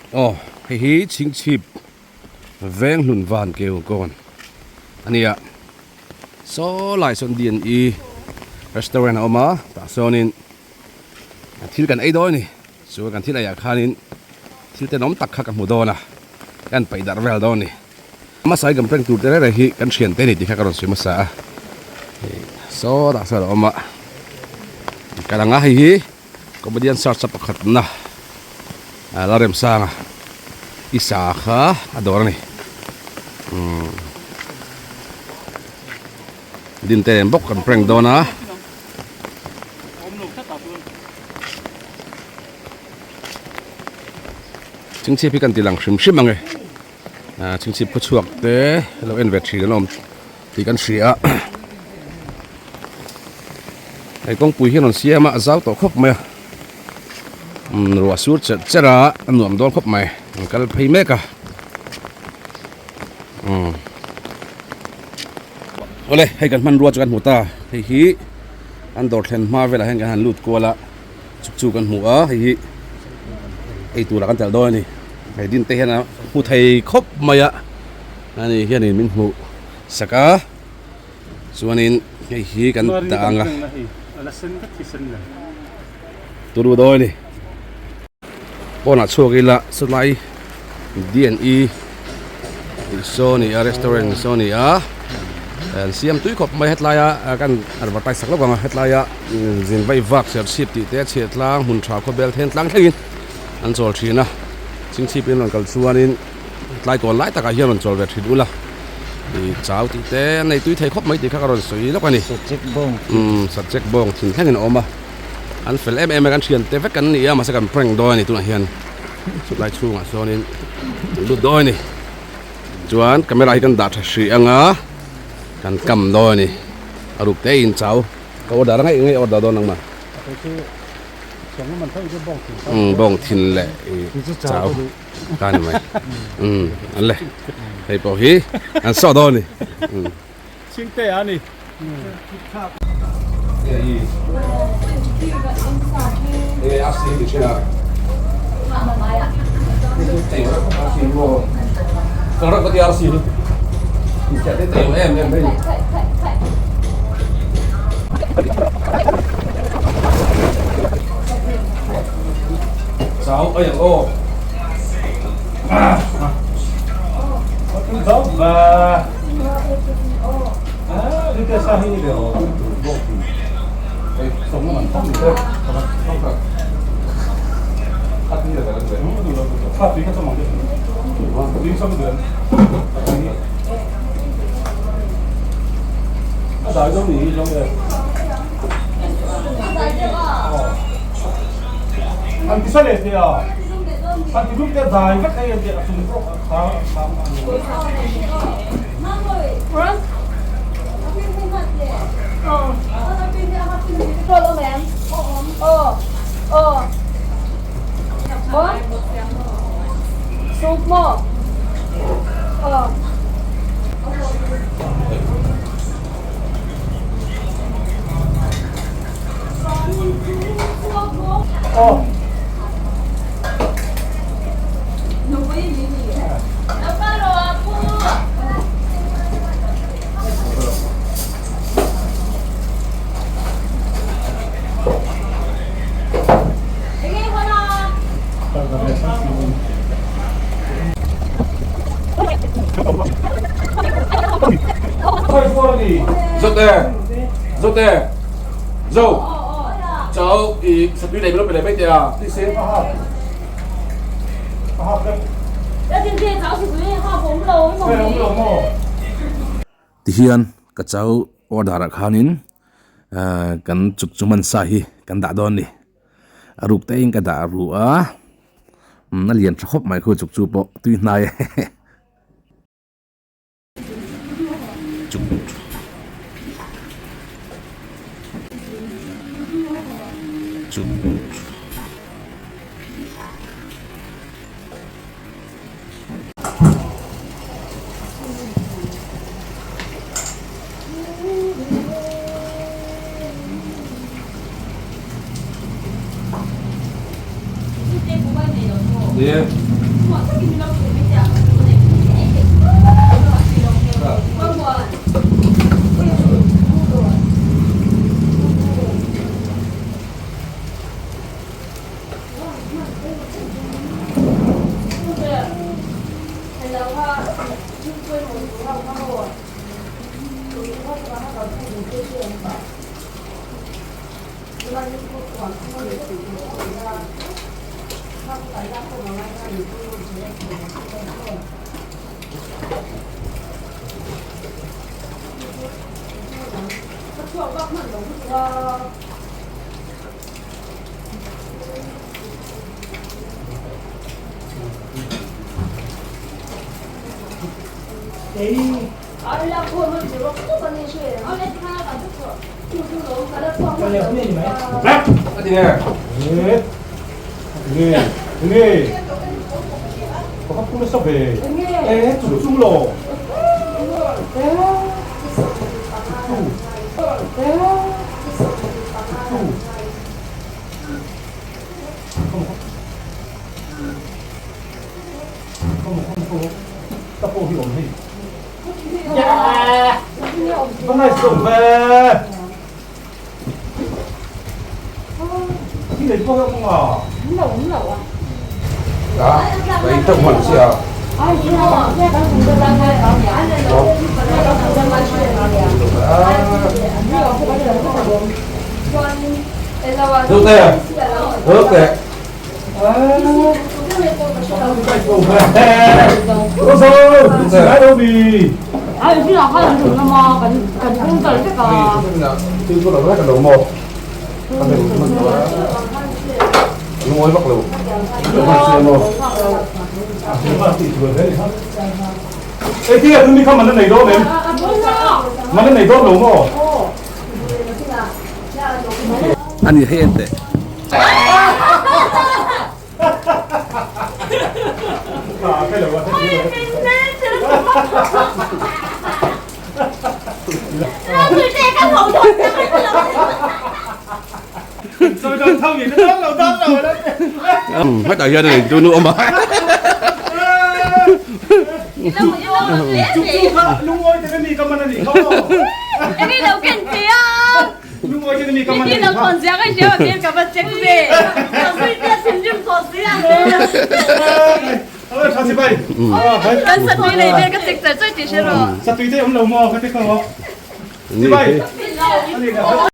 Aw hei hi chhingchhip veng hlun van keu kawn a nia saw lai sawn D&E restaurant a awm a tah sawnin thil kan ei dawn a ni chuan kan thil eiah khanin thil tenawm tak kha ka hmu dawn a kan paih darh vel dawn a ni. Hmasa hi kan prank tur te reng reng hi kan thian te a ni tih kha ka rawn sawi hmasa a saw tah sawn a awm a ka lang a hei hi comedian search a pakhat na la remsang a i sa kha a dawr a ni umm dinte nen bawk kan prank dawn a. Chingchhip hi kan ti lang hrim hrim ang e. Chhingchhip khaw chhuak te lo en ve thin an awm tih kan hria a hei kawngpui hi a rawn siam a a zau tawh khawp mai a umm ruah sur cherh cherh a a nuam dawn khawp mai an kal phei mek a umm awle hei kan hmanrua chu kan hmu ta hei hi an dawr thlen hma velah hian kan han lut kual a. Chuk chu kan hmu a hei hi ei turah kan telh dawn a ni hei din te hian a hmu thei khawp mai a ani hianin min hmuh sak a chuanin hei hi kan dah ang a turu dawn a ni pawnah chhuak ila sawtlai D and E tih saw a ni a restaurant saw a ni a an siam tui khawp mai hetlaia kan advertise sak lawk ang a hetlaia zin vaih vak serchhip tih te a chhiah tlang hmun tha khawbel then tlang thlengin an chawl thin a chingchhip in rawn kal chuanin tlai kawn lai takah hian rawn chawl ve thin ula ih chau tih te an nei tui thei khawp mai tih kha ka rawn sawi lawk a ni subject bawng thin thlengin a awm a an fel em em a kan thiante vek an ni a mahse kan prank dawn a ni tunah hian. Chulai chhungah sawnin lut dawn a ni chuan camera hi kan dah tha hrih anga kan kam dawn a ni a ruk te in chau ka order a ngaih ngaih order dawn ang ma umm bawng thin leh ih chau ta ni mai umm an le hei pawh hi an saw dawn a ni umm. Tihian ka chau order ah khanin ahh kan chuk chu man sa hi kan dah dawn a ni a ruk te in ka dah ruh a a lian tha khawp mai khu chuk chu pawh tui hnai e. Chuk chuk Yeah. Ani hei en teh. Hetah hian a nei tu nu awm a.